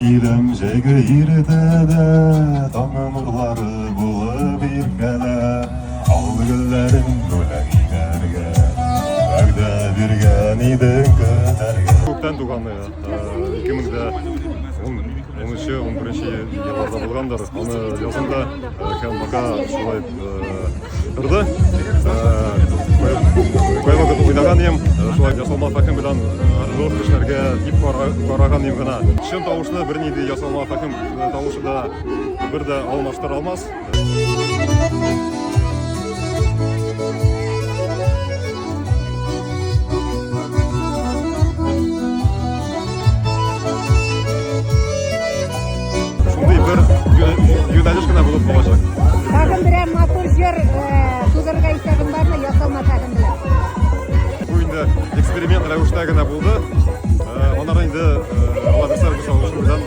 Киләм җәйге иртәдә, таң нурлары булып иркәлә, ал гөлләрен бүләк итәргә, вәгъдә биргән идең көтәргә. Күптән туганы, 2010-нчы, 11 елларда булгандыр. Аны язын да һәм пока шулай торды. Кайвакыт уйнаган идем, шулай ясалма фәһем белән аранжировка эшләргә дип караган идем гына. Чын тавышны бернинди ясалма фәһем тавышы да бер дә алмаштыра алмас. Шундый бер юнәлеш кенә булып калачак. Тагын берәр матур җыр тудырырга исәбең бармы ясалма фәһем белән? Бу инде эксперимент рәвештә генә булды. Аннары инде Алла бирсә, мисал өчен белән